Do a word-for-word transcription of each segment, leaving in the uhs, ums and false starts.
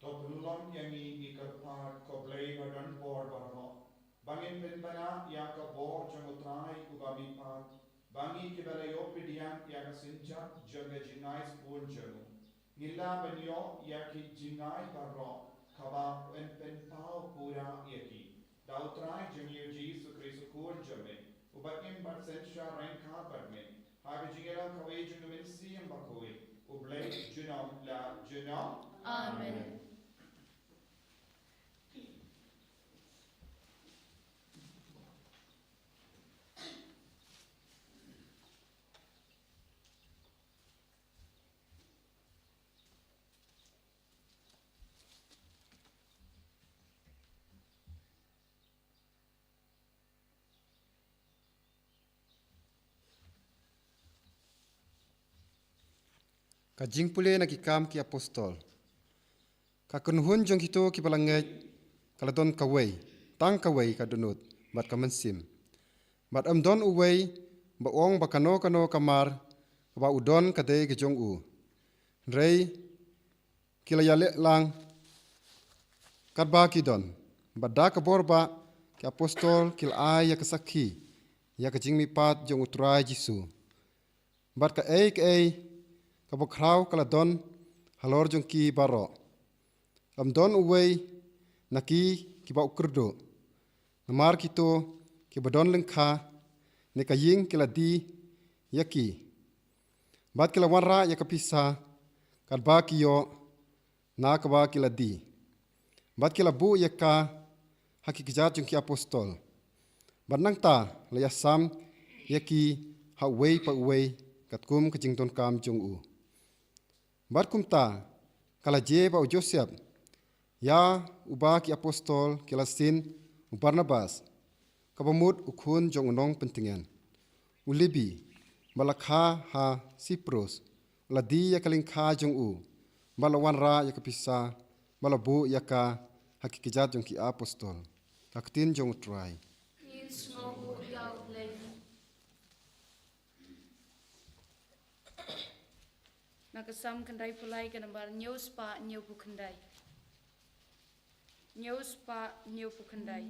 To pynlong ïa ngi, ngi kyrpad, ko Blei ba don bor baroh, ba ngin pynbna ïa ka bor jong U Trai uba mihpat, ba ngi kiba la ïoh pdiang ïa ka synshar jong ka jingai sbun jong u, ngin lah ban ïoh ïa ki jingai baroh kaba yn pynpaw pura ïa ki. Da U Trai jong ngi U Jisu Khrist U Khun jong me, uba im bad synshar ryngkat bad me, ha ka jingïalam kawei jong U Mynsiem Bakhuid, U Blei junom la junom. Amen. Ka jingpule na Ki Kam Ki Apostol. Ka kynhun jong kito kiba la ngeit ka la don kawei, tang kawei ka dohnud bad ka mynsiem. Bad ym don uwei ba ong ba kano kano ka mar kaba u don ka dei ka jong u. Hynrei ki la ïaleh lang katba ki don, bad da ka bor ba ki apostol ki la ai ïa ka sakhi ïa ka jingmihpat jong U Trai Jisu. Bad kaei kaei kaba khraw ka la don halor jong ki baroh. Ym don uwei na ki kiba u kyrduh. Namar kito kiba don lyngkha ne ka ïing ki la die ïa ki. Bad ki la wanrah ïa ka pisa katba ki ïoh na kaba ki la die. Bad ki la buh ïa ka ha ki kjat jong ki apostol. Bad nangta la ïasam ïa ki ha uwei pa uwei katkum ka jingdonkam jong u. Bad kumta ka la jia ba u Joseph, ïa uba ki apostol ki la sin, u Barnabas, kaba mut u khun jong u nongpyntngen, u Lebi, ba la kha ha Siprus, u la die ïa ka lyngkha jong u, ba la wanrah ïa ka pisa, ba la buh ïa ka ha ki kjat jong ki apostol. Ka ktien jong U Trai. Ngi sngewbha ïa U Blei. Na ka Salm khyndaiphew lai, ka nambar hynñiew spah hynñiewphew khyndai. Hynñiew spah hynñiewphew khyndai.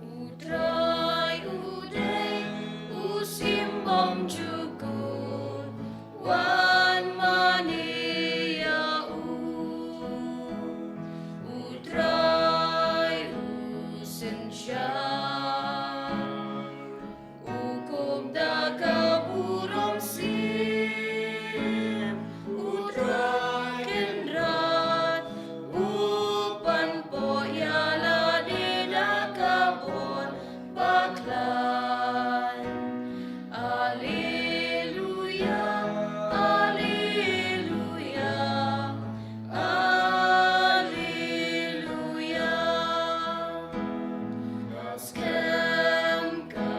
U Trai u dei u symbym jukut, wan mane ïa u. U Trai u synshar, u kup da ka burom siem. U Trai Kynrad u pynpoh ïa lade da ka bor bakhlaiñ. Alleluia, alleluia, alleluia. Skhem ka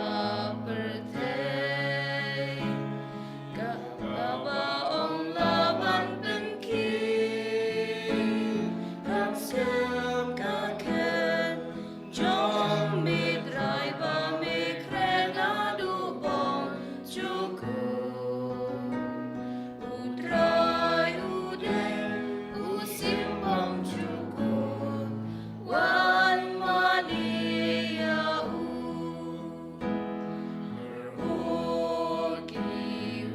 pyrthei, kaba ong la ban pynkhiah, kan skhem ka khet jong me Trai ba me kren naduh bymjukut. U Trai u dei u symbym jukut, wan mane ïa u. Myrhuh ki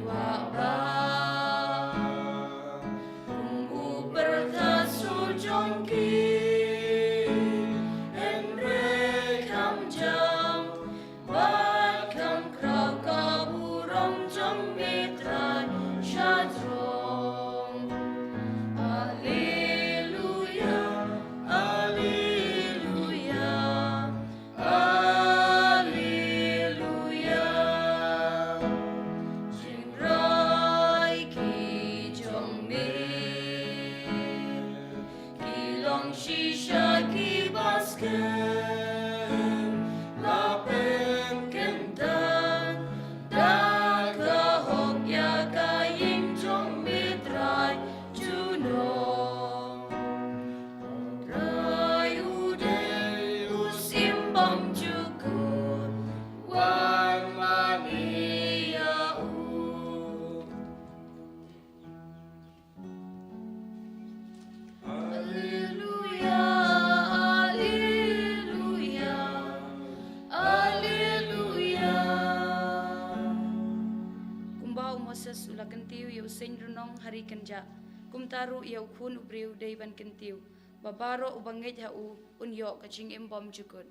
wah bah kum u pyrtha sur jong ki, hynrei kham jam bad kham khraw ka burom jong me Trai sha jrong. Alleluia, alleluia, alleluia. Jingrai ki jong me ki long shisha kiba skhem, la pynkyntan da ka hok ïa ka ïing jong me Trai junom. Trai u dei u symbym Kumta ruh ïa u Khun u briew dei ban kyntiew ba baroh uba ngeit ha u un ïoh ka jingim bymjukut.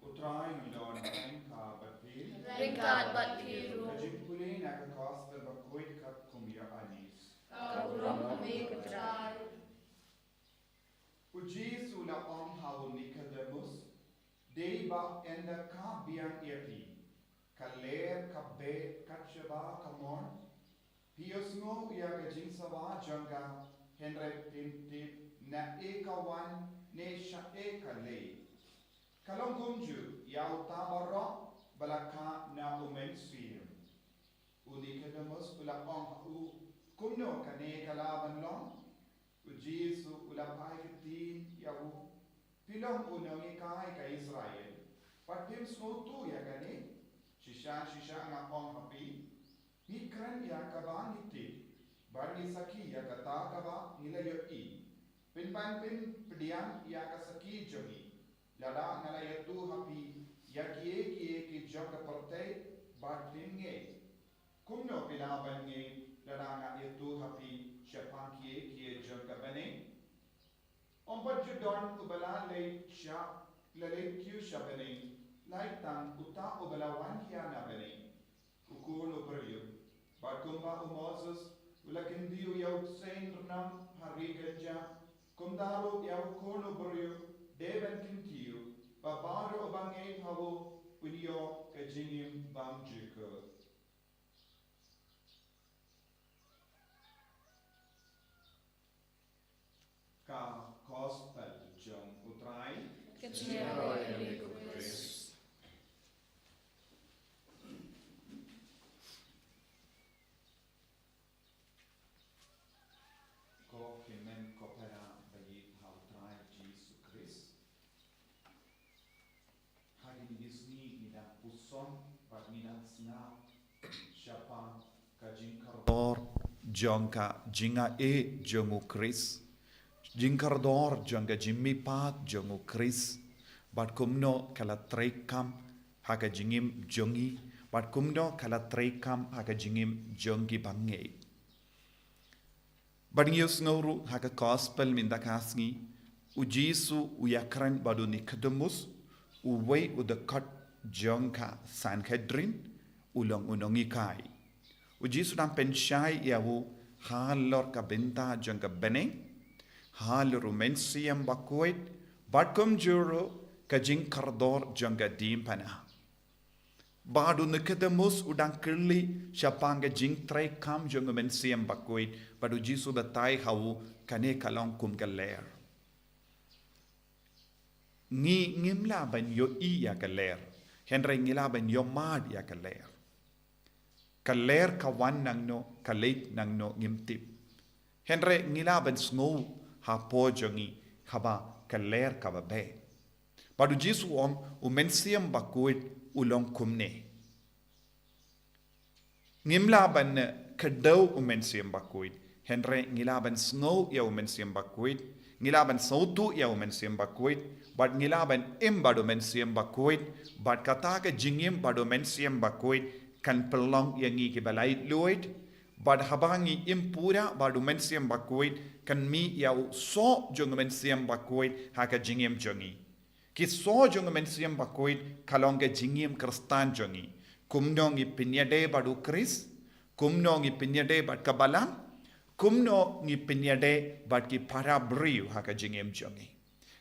U Trai un don ryngkat bad phi. Ryngkat bad phi ruh. Ka jingpule na ka Gospel bakhuid katkum ïa u Anais. Ka burom ha me ko Trai. U Jisu u la ong ha u Nikodemus, dei ba ynda ka biang ïa phi, ka lyer ka beh kat shaba ka mon? Phi ïohsngew ïa ka jingsawa jong ka, hynrei phim tip naei ka wan ne shaei ka leit. Ka long kumjuh ïa uta baroh ba la khah na u Mynsiem. U Nikodemus u la ong ha u, kumno kane ka lah ban long? U Jisu u la phai ktien ïa u, phi long u nonghikai ka Israel, bad phim sngewthuh ïa kane? Shisha shisha nga ong ha phi, ngi kren ïa kaba ngi tip, bad ngi sakhi ïa kata kaba ngi la ïohi. Pynban pynpdiang ïa ka sakhi jong ngi. Lada nga la ïathuh ha phi ïa kiei kiei ki jong ka pyrthei bad phim ngeit, kumno phi lah ban ngeit lada nga ïathuh ha phi shaphang kiei kiei jong ka bneng? Ym pat ju don uba la leit sha, la leit kiew sha bneng, la tang uta uba la wan ïa na bneng, u Khun u briew. Bad kumba u Moses u la kyntiew ïa u seng rnam ha ri kynja, kumta ruh ïa u Khun u briew dei ban kyntiew, ba baroh uba ngeit ha u un ïoh ka jingim bymjukut. Ka Gospel jong u Trai. Ka jingïaroh ïa me ko Khrist. Ko hynmen ko para ba ïeit ha u Trai Jisu Khrist. Ha kine ki sngi ngi dang puson bad ngi dang sngap shaphang ka jingkordor jong ka jingaiei jong u Khrist, jingkordor jong ka jingmihpat jong u Khrist, bad kumno ka la treikam ha ka jingim jong ngi, bad kumno ka la treikam ha ka jingim jong ki bangeit. Bad ngi ïohsngew ruh ha ka Gospel mynta ka sngi, u Jisu u ïakren bad u Nikodemus, uwei u dkhot jong ka Sanhedrin, u long u nonghikai. U Jisu u dang pynshai ïa u halor ka bynta jong ka bneng, halor u Mynsiem Bakhuid, bad kumjuh ruh ka jingkordor jong ka diengphna. Bad u Nikodemus u dang kylli shaphang ka jingtreikam jong u Mynsiem Bakhuid, bad u Jisu u batai ha u, kane ka long kum ka lyer. Ngi ngim lah ban ïohi ïa ka lyer, hynrei ngi lah ban ïohmad ïa ka lyer. Ka lyer ka wan nangno, ka leit nangno ngim tip. Hynrei ngi lah ban sngew hapoh jong ngi haba ka lyer kaba beh. Bad u Jisu u ong, u Mynsiem Bakhuid u long kumne. Ngim lah ban kdew u Mynsiem Bakhuid, hynrei ngi lah ban sngew ïa u Mynsiem Bakhuid, ngi lah ban sngewthuh ïa u Mynsiem Bakhuid, bad ngi lah ban im bad u Mynsiem Bakhuid, bad kata ka jingim bad u Mynsiem Bakhuid kan pynlong ïa ngi kiba laitluid, bad haba ngi im pura bad u Mynsiem Bakhuid kan mih ïa u soh jong u Mynsiem Bakhuid ha ka jingim jong ngi. Ki soh jong u Mynsiem Bakhuid ka long ka jingim Khristan jong ngi. Kumno ngi pynïadei bad u Khrist, kumno ngi pynïadei bad ka balang, kumno ngi pynïadei bad ki para briew ha ka jingim jong ngi.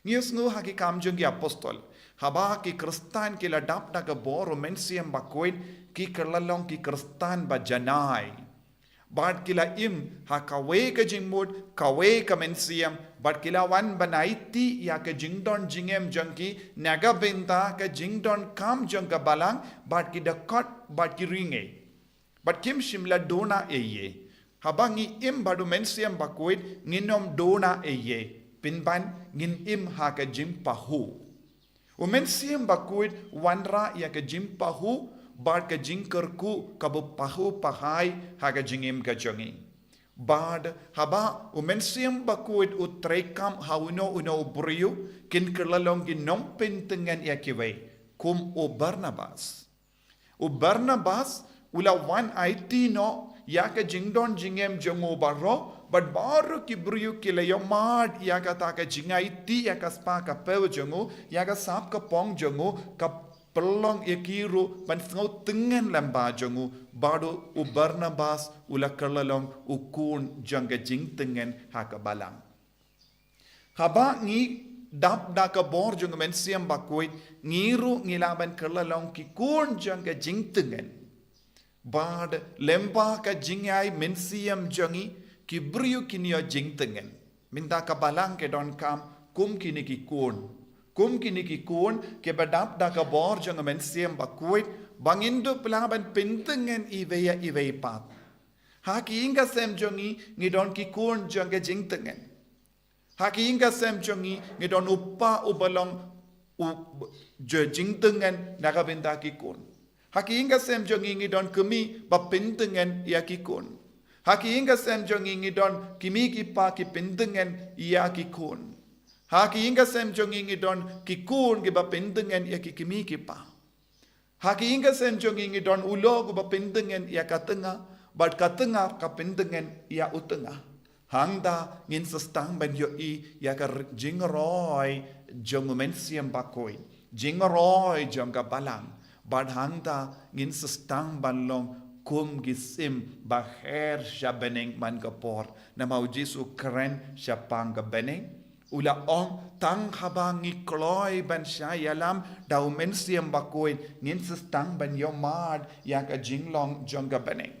Ngi ïohsngew ha ki Kam jong ki Apostol, haba ki Khristan ki la dap da ka bor u Mynsiem Bakhuid, ki kylla long ki Khristan ba janai. Bad ki la im ha kawei ka jingmut, kawei ka mynsiem, bad ki la wan ban aiti ïa ka jingdon jingem jong ki na ka bynta ka jingdonkam jong ka balang, bad ki dkhot, bad ki ri ngeit. Bad kim shym la duna ei ei. Haba ngi im bad u Mynsiem Bakhuid ngin ym duna ei ei. Pynban ngin im ha ka jingpahuh. U Mynsiem Bakhuid u wanrah ïa ka jingpahuh bad ka jingkyrkhu kaba pahuh pahai ha ka jingim ka jong ngi. Bad haba u Mynsiem Bakhuid u treikam ha uno uno u briew, kin kylla long ki nongpyntngen ïa kiwei, kum u Barnabas. U Barnabas u la wan aiti noh ïa ka jingdon jingem jong u baroh, bad baroh ki briew ki la ïohmad ïa kata ka jingaiti ïa ka spah ka phew jong u, ïa ka sap ka pong jong u, ka pynlong ïa ki ruh ban sngewtngen lem bad jong u, bad u Barnabas u la kylla long u khun jong ka jingtngen ha ka balang. Haba ngi dap da ka bor jong u Mynsiem Bakhuid, ngi ruh ngi lah ban kylla long ki khun jong ka jingtngen. Bad lem bad ka jingai mynsiem jong ngi, ki briew kin ïoh jingtngen. Mynta ka balang ka donkam kum kine ki khun. Kum kine ki khun kiba dap da ka bor jong u Mynsiem Bakhuid, ba ngin dup lah ban pyntngen iwei ïa iwei pat. Ha ki ïing ki sem jong ngi, ngi don ki khun jong ka jingtngen. Ha ki ïing ki sem jong ngi, ngi don u kpa uba long u jingtngen na ka bynta ki khun. Ha ki ïing ki sem jong ngi, ngi don kmie ba pyntngen ïa ki khun. Ha ki ïing ki sem jong ngi, ngi don ki kmie ki kpa ki pyntngen ïa ki khun. Ha ki ïing ki sem jong ngi, ngi don ki khun kiba pyntngen ïa ki kmie ki kpa. Ha ki ïing ki sem jong ngi, ngi don u lok uba pyntngen ïa ka tnga, bad ka tnga ka pyntngen ïa u tnga. Hangta ngin sa sdang ban ïohi ïa ka r-, jingroi jong u Mynsiem Bakhuid, jingroi jong ka balang. Bad hangta ngin sa sdang ban long kum ki sim ba kher sha bneng man ka por. Namar u Jisu u kren shaphang ka bneng. U la ong, tang haba ngi kloi ban shah ïalam da u Mynsiem Bakhuid, ngin sa sdang ban ïohmad ïa ka jinglong jong ka bneng.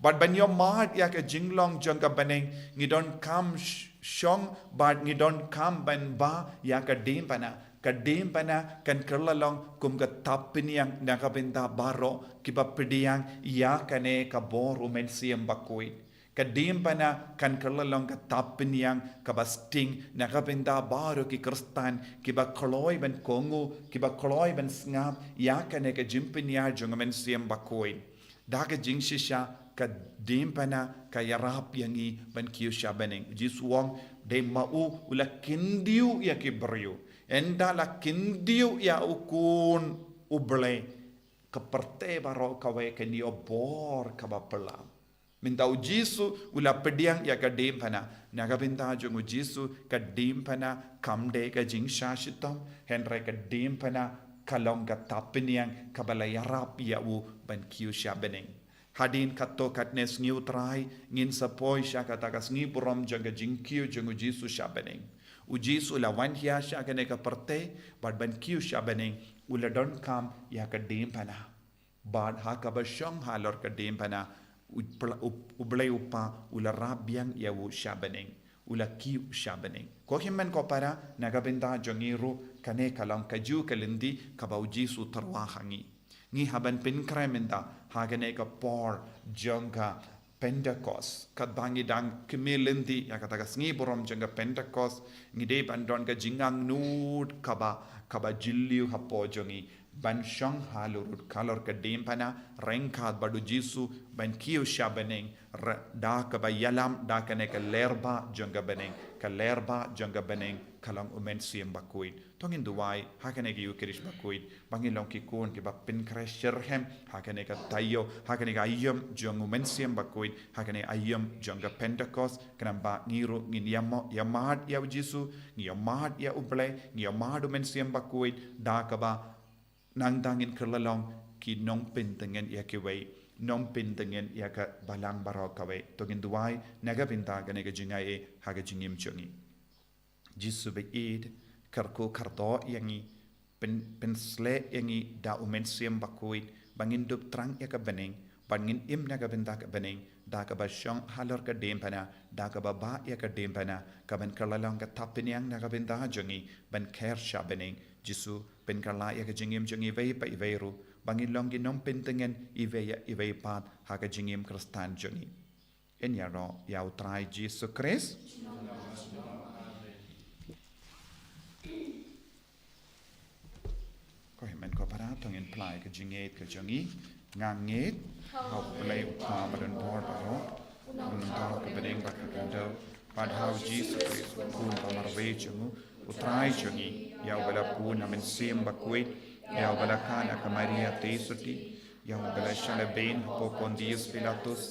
Bad ban ïohmad ïa ka jinglong jong ka bneng, ngi donkam sh-, shong bad ngi donkam ban bah ïa ka diengphna. Ka diengphna kan kylla long kum ka thapniang na ka bynta baroh kiba pdiang ïa kane ka bor u Mynsiem Bakhuid. Ka diengphna kan kylla long ka thapniang kaba sting na ka bynta baroh ki Khristan kiba kloi ban kohnguh, kiba kloi ban sngap ïa kane ka jingpynïar jong u Mynsiem Bakhuid. Da ka jingshisha ka diengphna ka ïarap ïa ngi ban kiew sha bneng. Jisu u ong, dei ma u u la kyntiew ïa ki briew. Ynda la kyntiew ïa u Khun u Blei, ka pyrthei baroh kawei kan ïoh bor kaba phylla. Mynta u Jisu u la pdiang ïa ka diengphna. Na ka bynta jong u Jisu ka diengphna kam dei ka jingshah shitom, hynrei ka diengphna ka long ka thapniang kaba la ïarap ïa u ban kiew sha bneng. Hadien katto katne sngi u Trai, ngin sa poi sha kata ka sngi burom jong ka jingkiew jong u Jisu sha bneng. U Jisu u la wan hiar sha kane ka pyrthei, bad ban kiew sha bneng, u la donkam ïa ka diengphna. Bad ha kaba shong halor ka diengphna, u pla-, u, u Blei u Kpa u la rah biang ïa u sha bneng, u la kiew sha bneng. Ko hynmen ko para, na ka bynta jong ngi ruh, kane ka long kajuh ka lynti kaba u Jisu u tyrwa ha ngi. Ngi hap ban pynkhreh mynta ha kane ka por jong ka Pentecost. Katba ngi dang khmih lynti ïa kata ka sngi burom jong ka Pentecost, ngi dei ban don ka jingangnud kaba, kaba jylliew hapoh jong ngi ban shong halor, halor ka diengphna, ryngkat bad u Jisu, ban kiew sha bneng, ra-, da kaba ïalam da kane ka lyer bah jong ka bneng, ka lyer bah jong ka bneng ka long u Mynsiem Bakhuid. To ngin duwai ha kane ka Ïukharist Bakhuid ba ngin long ki khun kiba pynkhreh shitrhem ha kane ka taïew, ha kane ka aïom jong u Mynsiem Bakhuid, ha kane ka aïom jong ka Pentecost, khnang ba ngi ruh ngin ïa mo-, ïa mad ïa u Jisu, ngi ïa mad ïa u Blei, ngi ïa mad u Mynsiem Bakhuid, da kaba nangta ngin kylla long ki nongpyntngen ïa kiwei, nongpyntngen ïa ka balang baroh kawei. To ngin duwai na ka bynta kane ka jingaiei ha ka jingim jong ngi. Jisu ba ïeit, kyrkhu kyrdoh ïa ngi, pyn-, pynsleh ïa ngi da u Mynsiem Bakhuid, ba ngin dup thrang ïa ka bneng, ba ngin im na ka bynta ka bneng, da kaba shong halor ka diengphna, da kaba bah ïa ka diengphna, kaban kylla long ka thapniang na ka bynta jong ngi, ban kher sha bneng. Jisu, pynkylla ïa ka jingim jong ngi iwei pa iwei ruh, ba ngin long ki nongpyntngen iwei ïa iwei pat ha ka jingim Khristan jong ngi. Ngin ïaroh ïa u Trai Jisu Khrist. Ko hynmen ko para, to ngin phla ïa ka jingngeit ka jong ngi. Nga ngeit ha u Blei u Kpa badonbor baroh, Mynta ka bneng bad ka khyndew, bad ha u Jisu Khrist u khun ba marwei jong u, u Trai jong ngi, ïa uba la bun na Mynsiem Bakhuid, ïa uba la khang ha ka Maria Theisotti, ïa uba la shah lehbeiñ hapoh Pontius Pilatus,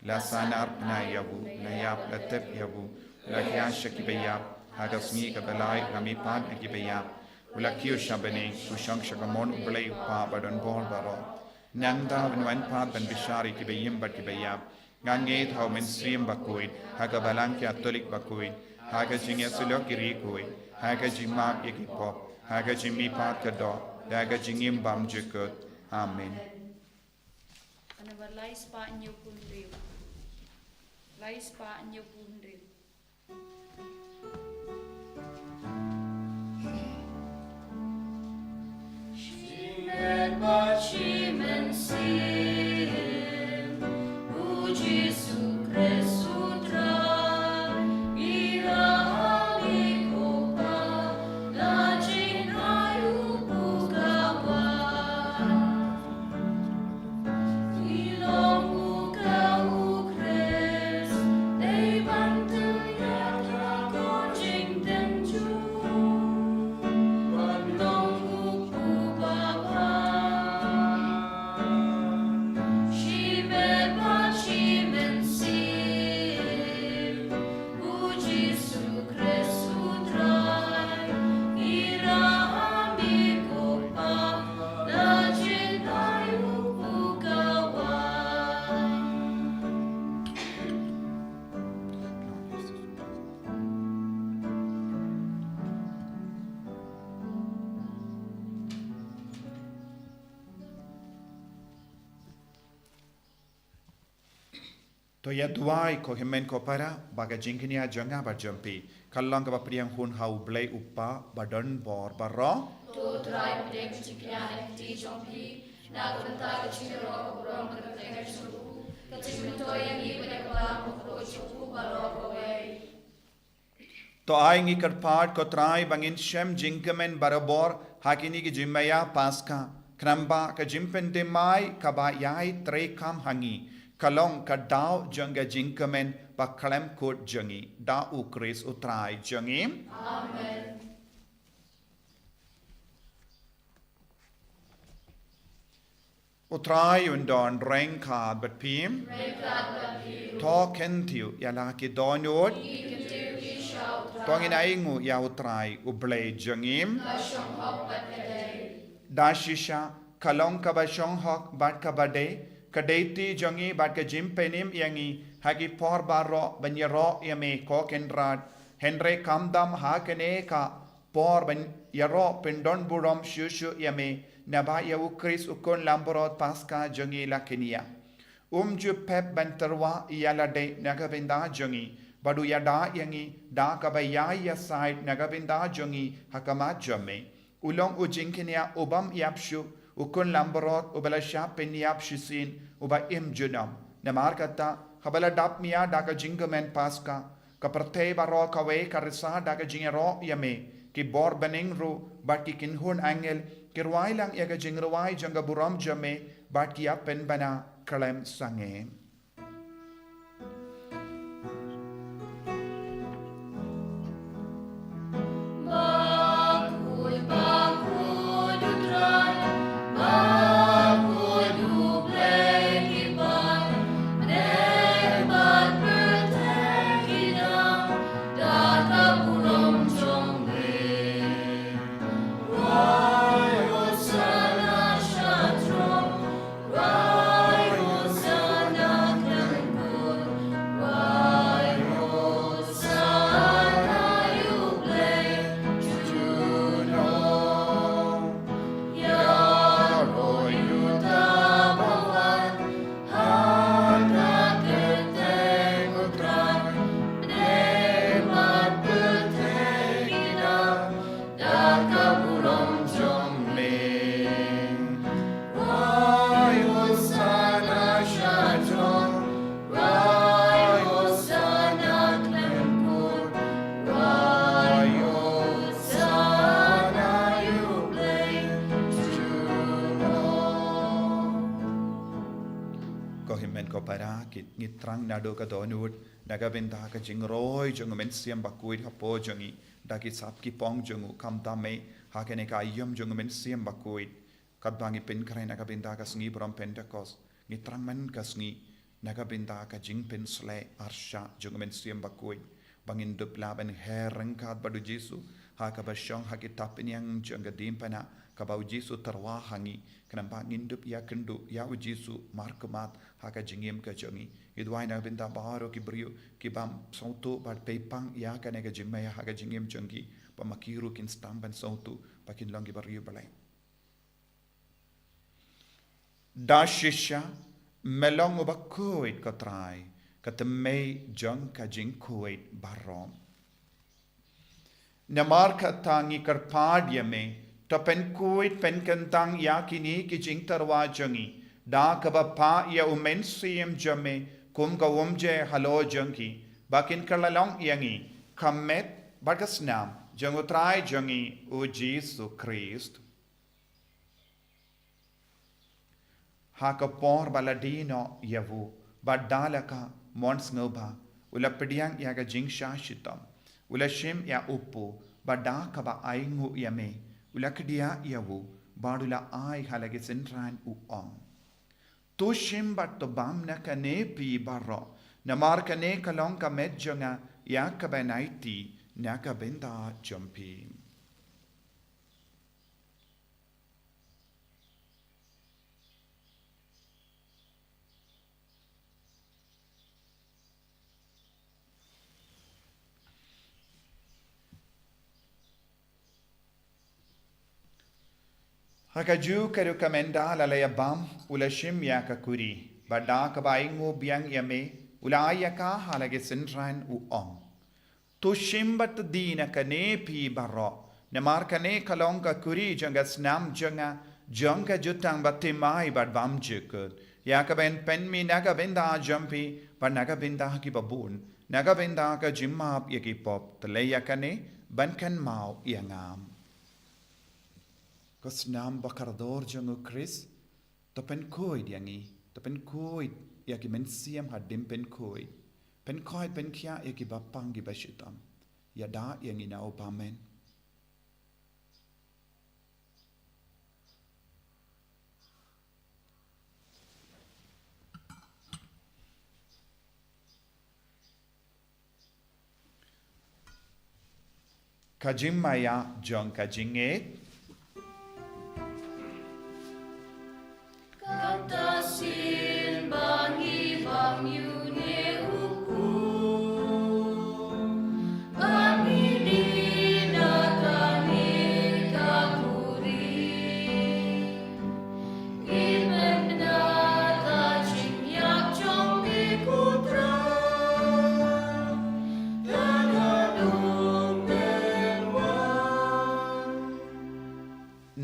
la sahnarphna ïa u, la ïap, la tep ïa u, la hiar sha kiba ïap, ha ka sngi kaba lai u la mihpat na kiba ïap, u la kiew sha bneng, u shong sha kamon u Blei u Kpa ba don bor baroh. Nangta un wan pat ban bishar ïa kiba im bad kiba ïap. Ngan ngeit ha u Mynsiem Bakhuid, ha ka Balang Katholik Bakhuid, ha ka jingïasyllok ïa ki riewkhuid, ha ka jingmap ïa ki pop, ha ka jingmihpat ka doh, ha ka jingim bymjukut. Amen. Ka nambar lai spah hynñiewphew hynriew. Lai spah hynñiewphew hynriew. Shi met bad shi mynsiem, u Jisu Khrist u Trai, i la ha mih ko Pa, la jingai u pukawai. To ïa duwai ko hynmen ko para, ba ka jingkñia jong nga bad jong phi kan long kaba pdiang hun ha u Blei u Kpa ba don bor baroh. To Trai, pdiang ka jingkñia na ka kti jong phi, na ka bynta ka jingïaroh ka burom ka kyrteng ka jong u, ka jingmyntoi ïa ngi bad ïa ka balang bakhuid jong u baroh kawei. To ai ngi kyrpad ko Trai ba ngin shem jingkmen barabor ha kine ki jingmaïa Paska, khnang ba ka jingpynthymmai kaba ïai treikam ha ngi ka long ka daw jong ka jingkmen ba khlem kut jong ngi. Da u Khrist u Trai jong ngi. Amen. U Trai un don ryngkat bad phi. Ryngkat bad phi ruh. To kyntiew ïa la ki dohnud. Ngi kyntiew ïa phi sha u Trai. To ngin ainguh ïa u Trai u Blei jong ngi. Ka shong hok bad ka dei. Da shisha ka long kaba shong hok bad kaba dei, ka dei ti jong ngi bad ka jingpynim ïa ngi ha ki por baroh ban ïaroh ïa me ko Kynrad. Hynrei khamtam ha kane ka por ban ïaroh pyndonburom shuh shuh ïa me, naba ïa u Khrist u khun langbrot Paska jong ngi la kñia. Um ju pep ban tyrwa ïa lade na ka bynta jong ngi, bad u ïada ïa ngi da kaba ïai ïasaid na ka bynta jong ngi ha khmat jong me. U long u jingkñia u bym ïap shuh, u khun langbrot uba la shah pynïap shisien, uba im junom. Namar kata, haba la dap mih da ka jingkmen Paska, ka pyrthei baroh kawei ka risa da ka jingïaroh ïa me, ki bor bneng ruh bad ki kynhun angel ki rwai lang ïa ka jingrwai jong ka burom jong me, bad ki ïa pynbna khlem sangeh. Ko para kit, ngi thrang naduh ka dohnud na ka bynta ka jingroi jong u Mynsiem Bakhuid hapoh jong ngi, da ki sap ki pong jong u, khamtam eh ha kane ka aïom jong u Mynsiem Bakhuid. Katba ngi pynkhreh na ka bynta ka sngi burom Pentekost, ngi thrang man ka sngi na ka bynta ka jingpynsleh arshah jong u Mynsiem Bakhuid, ba ngin dup lah ban her ryngkat bad u Jisu ha kaba shong ha kitab pynïaid jong ka diengphna kaba u Jisu tyrwa ha ngi, khnang ba ngin dup ïakynduh ïa u Jisu markhmat ha ka jingim ka jong ngi. Ngi duwai na ka bynta baroh ki briew ki bym sngewthuh bad pei pang ïa kane ka jingmih ha ka jingim jong ki, ba ma ki ruh kin sdang ban sngewthuh ba kin long ki briew Blei. Da shisha me long uba khuid, ko Trai, ka thymmei jong ka jingkhuid baroh. Namar kata ngi kyrpad ïa me, to pynkhuid pynkyntang ïa kine ki jingtyrwa jong ngi da kaba phah ïa u Mynsiem jong me kum ka umjai halor jong ki, ba kin kylla long ïa ngi ka met bad ka snam jong u Trai jong ngi u Jisu Khrist. Ha ka por ba la die noh ïa u, bad da la ka mon sngewbha, u la pdiang ïa ka jingshah shitom, u la shim ïa u kpu, bad da kaba ainguh ïa me, u la kdiah ïa u, bad u la ai ha la ki synran, u ong: To shim bad to bam na kane phi baroh, namar kane ka long ka met jong nga ïa kaban aiti na ka bynta jong phi. Ha kajuh ka ruh ka mynta la la ïa bam, u la shim ïa ka kuri, bad da kaba ainguh biang ïa me, u la ai ïa ka ha la ki synran, u ong: To shim bad to die na kane phi baroh, namar kane ka long ka kuri jong ka snam jong nga, jong ka jutang bathymmai bad bymjukut, ïa kaban pynmih na ka bynta jong phi bad na ka bynta ki babun, na ka bynta ka jingmap ïa ki pop. To leh ïa kane ban kynmaw ïa nga. Ka snam bakordor jong u Khrist. To pynkhuid ïa ngi, to pynkhuid ïa ki mynsiem hadien pynkhuid. Pynkhuid pynkhiah ïa ki bapang ki bashitom. Ïada ïa ngi na u bymman. Ka jingmaïa jong ka jingngeit. Kata sien ba ngi bam ïa une u kpu, ba ngi die na kane ka kuri.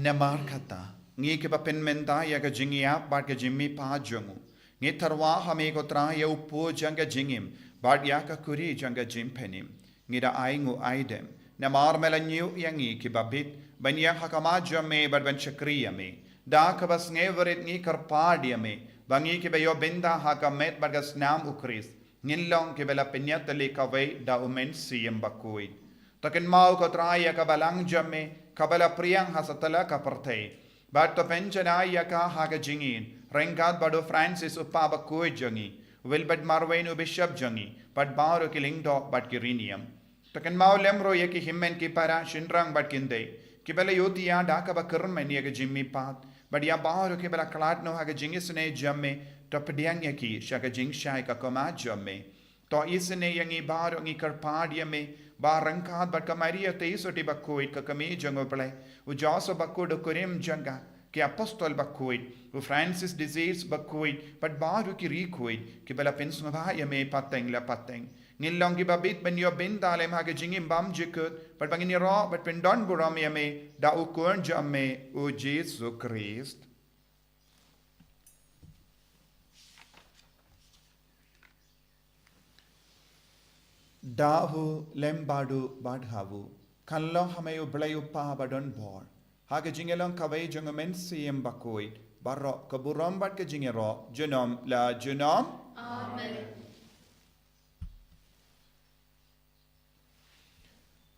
Namar kata, ngi kiba pynmynta ïa ka jingïap bad ka jingmihpat jong u, ngi tyrwa ha me ko Trai ïa u kpu jong ka jingim bad ïa ka kuri jong ka jingpynim. Ngi da ainguh aidem, namar me la ñiew ïa ngi kiba bit ban ïeng ha khmat jong me bad ban shakri ïa me. Da kaba sngewrit ngi kyrpad ïa me ba ngi kiba ïoh bynta ha ka met bad ka snam u Khrist, ngin long kiba la pynïatylli kawei da u Mynsiem Bakhuid. To kynmaw ko Trai ïa ka balang jong me kaba la phriang ha satlak ka pyrthei, bad to pynjanai ïa ka ha ka jingïeit ryngkat bad u Francis u Papa bakhuid jong ngi, Wilbert Marwein u Bishop jong ngi, bad baroh ki lyngdoh bad ki riewniam. To kynmaw lem ruh ïa ki hynmen ki para shynrang bad kynthei kiba la ïohthiah da kaba kyrmen ïa ka jingmihpat, bad ïa baroh kiba la khlad noh ha ka jingisynei jong me. To pdiang ïa ki sha ka jingshai ka khmat jong me. To isynei ïa ngi baroh, ngi kyrpad ïa me ba ryngkat bad ka Maria Theisotti bakhuid ka kmie jong u Blei, u Joseph bakhuid u kurim jong ka, ki apostol bakhuid, u Francis de Sales bakhuid, bad baroh ki riewkhuid kiba la pynsngewbha ïa me pateng la pateng, ngin long kiba bit ban ïoh bynta lem ha ka jingim bymjukut, bad ba ngin ïaroh bad pyndonburom ïa me da u Khun jong me u Jisu Khrist. Da u lem bad u bad ha u, kan long ha me u Blei u Kpa badonbor, Ha ka jingïalong kawei jong u Mynsiem Bakhuid, baroh ka burom bad ka jingïaroh, junom la junom. Amen.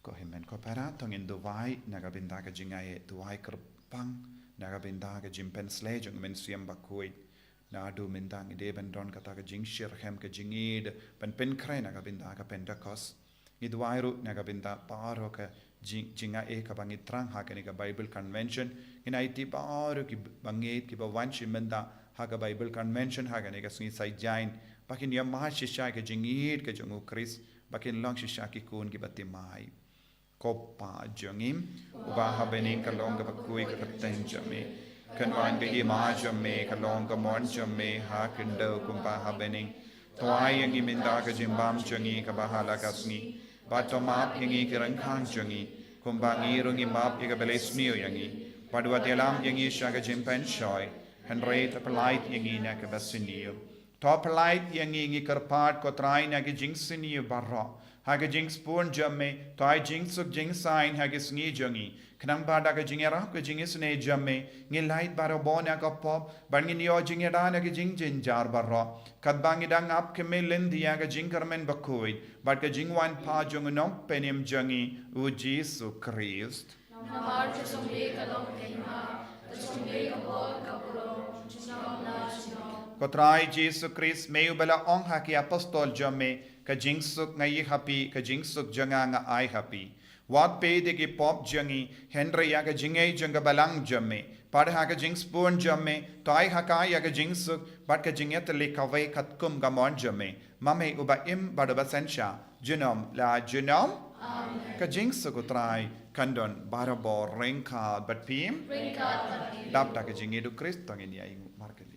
Ko hynmen ko para, to ngin duwai na ka bynta ka jingaiei, duwai kyrpang na ka bynta ka jingpynshlei jong u Mynsiem Bakhuid. Naduh mynta ngi dei ban don kata ka jingshitrhem, ka jingïeit ban pynkhreh na ka bynta ka Pentecost. Ngi duwai ruh na ka bynta baroh ka jing, jingaiei kaba ngi thrang ha kane ka Bible Convention. Ngin aiti baroh ki bangeit kiba wan shi mynta ha ka Bible Convention ha kane ka sngi Saitjaiñ, ba kin ïohmad shisha ïa ka jingïeit ka jong u Khrist, ba kin long shisha ki khun kiba thymmai. Ko Pa jong ngi uba ha bneng, ka long ka bakhuid ka kyrteng jong me. Kan wan ka hima jong me, ka long ka mon jong me ha khyndew kumba ha bneng. To ai ïa ngi mynta ka jingbam jong ngi kaba ha la ka sngi. Bad to map ïa ngi ki ryngkang jong ngi, kumba ngi ruh ngi map ïa kiba la isniew ïa ngi. Bad wat ïalam ïa ngi sha ka jingpynshoi, hynrei to pyllait ïa ngi na kaba sniew. To pyllait ïa ngi, ngi kyrpad ko Trai, na ki jingsniew baroh, ha ka jingsbun jong me. To ai jingsuk jingsaiñ ha ki sngi jong ngi, khnang ba da ka jingïarap ka jingisynei jong me ngin lait barabor na ka pop, bad ngin ïoh jingïada na ki jingjynjar baroh, katba ngi dang ap khmih lynti ïa ka jingkyrmen bakhuid bad ka jingwan pat jong u Nongpynim jong ngi, u Jisu Khrist. Namar ka jong me ka long ka hima, ka jong me ka bor ka burom, junom la junom. Ko Trai Jisu Khrist, me uba la ong ha ki apostol jong me, ka jingsuk nga ïoh ha phi, ka jingsuk jong nga nga ai ha phi. Wat peit ïa ki pop jong ngi, hynrei ïa ka jingaiei jong ka balang jong me. Bad ha ka jingsbun jong me, to ai ha ka ïa ka jingsuk bad ka jingïatylli kawei katkum ka mon jong me. Ma me uba im bad uba synshar, junom la junom. Amen. Ka jingsuk u Trai kan don barabor ryngkat bad phi. Ryngkat bad phi. Dap da ka jingïeit u Khrist to ngin ïa ïnguh markylliang.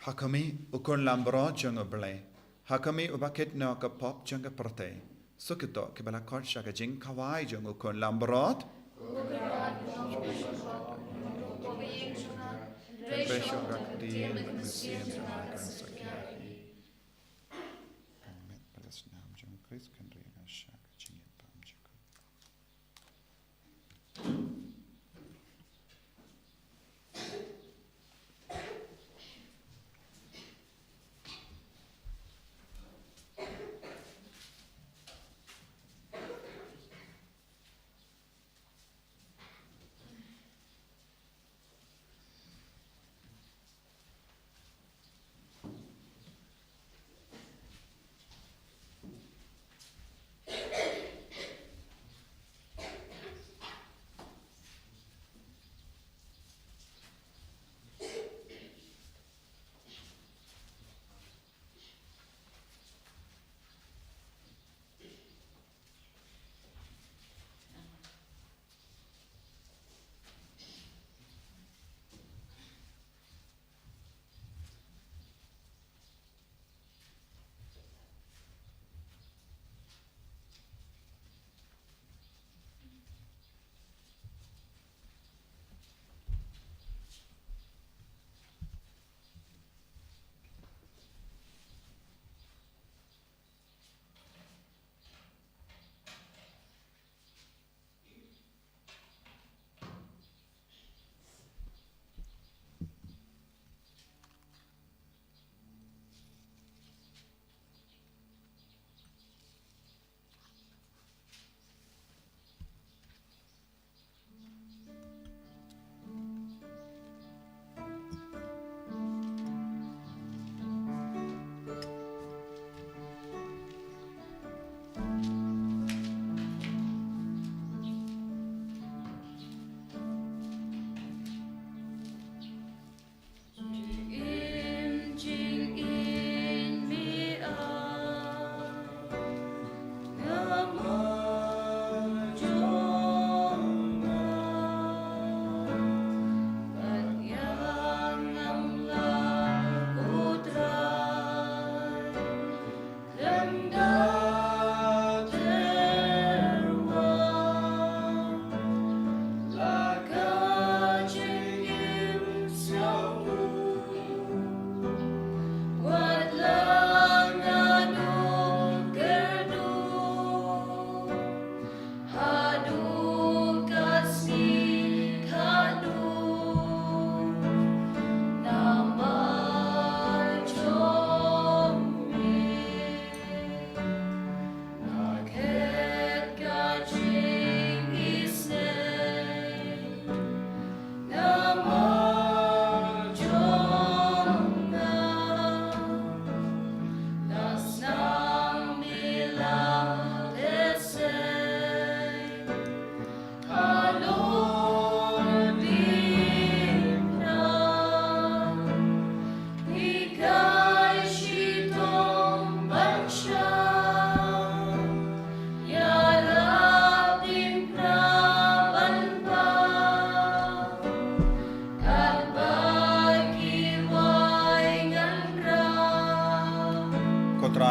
Ha khmih, u khun langbrot jong U Blei. Ha khmih, uba kit noh ka pop jong ka pyrthei. Suk ito kiba la khot sha ka jingkhawai jong u khun langbrot.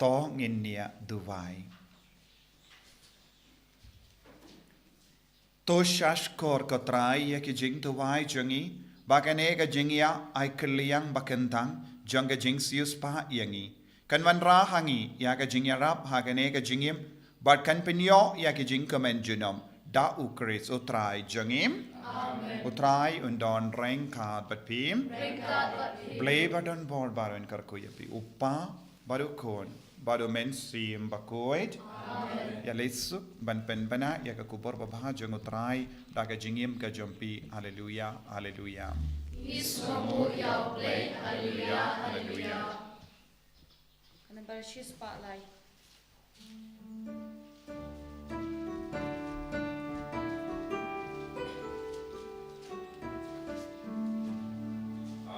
To ngin ïa duwai. To shahshkor ko Trai ïa ki jingduwai jong ngi, ba kane ka jingïa ai kylliang ba kyntang jong ka jingsiewspah ïa ngi kan wanrah ha ngi ïa ka jingïarap ha kane ka jingim, bad kan pynïoh ïa ki jingkmen junom da U Khrist U Trai jong ngi. Amen. U Trai un don ryngkat bad phi. Ryngkat bad phi. Blei ba don bor baroh un kyrkhu ïa phi, U Kpa, bad U Khun, bad U Mynsiem Bakhuid. Amen. Ïa leit suk ban pynbna ïa ka khubor babha jong U Trai da ka jingim ka jong phi. Haleluya, haleluya. Ngi sngewbha ïa U Blei. Haleluya, haleluya. Ka nambar shispah lai.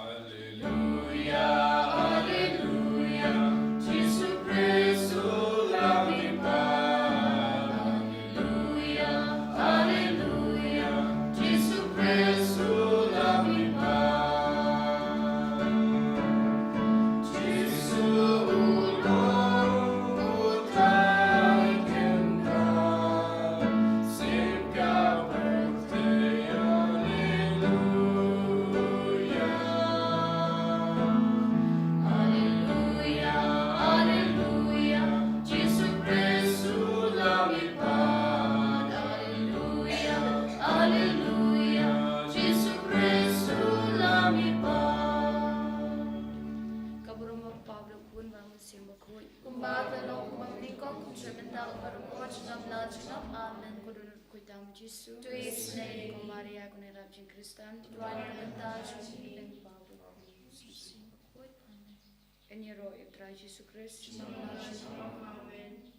Alleluia, alleluia, Jesu Khrist u la mih pat. Alleluia, alleluia, Jesu Khrist u la mih pat. Jesu u long U Trai Kynrad, sngewbha pyrthei, alleluia. Alleluia, alleluia, Jesu Khrist u la mih pat. Alleluia, alleluia, Jesu Khrist u la mih pat. Ka burom u Kpa, bad u Khun, bad u Mynsiem Bakhuid. Kumba ka long, kumba nyngkong, kumjuh mynta, bad baroh por, junom la junom. Amen. Ko don khuid tam Jisu. To isynei. Ko Maria, ko nongrap jingkhristan. Duwai na ka bynta jong ngi. Lyngba u Blei. Amen. Ngin ïaroh ïa U Trai Jisu Khrist. Junom la junom. Amen.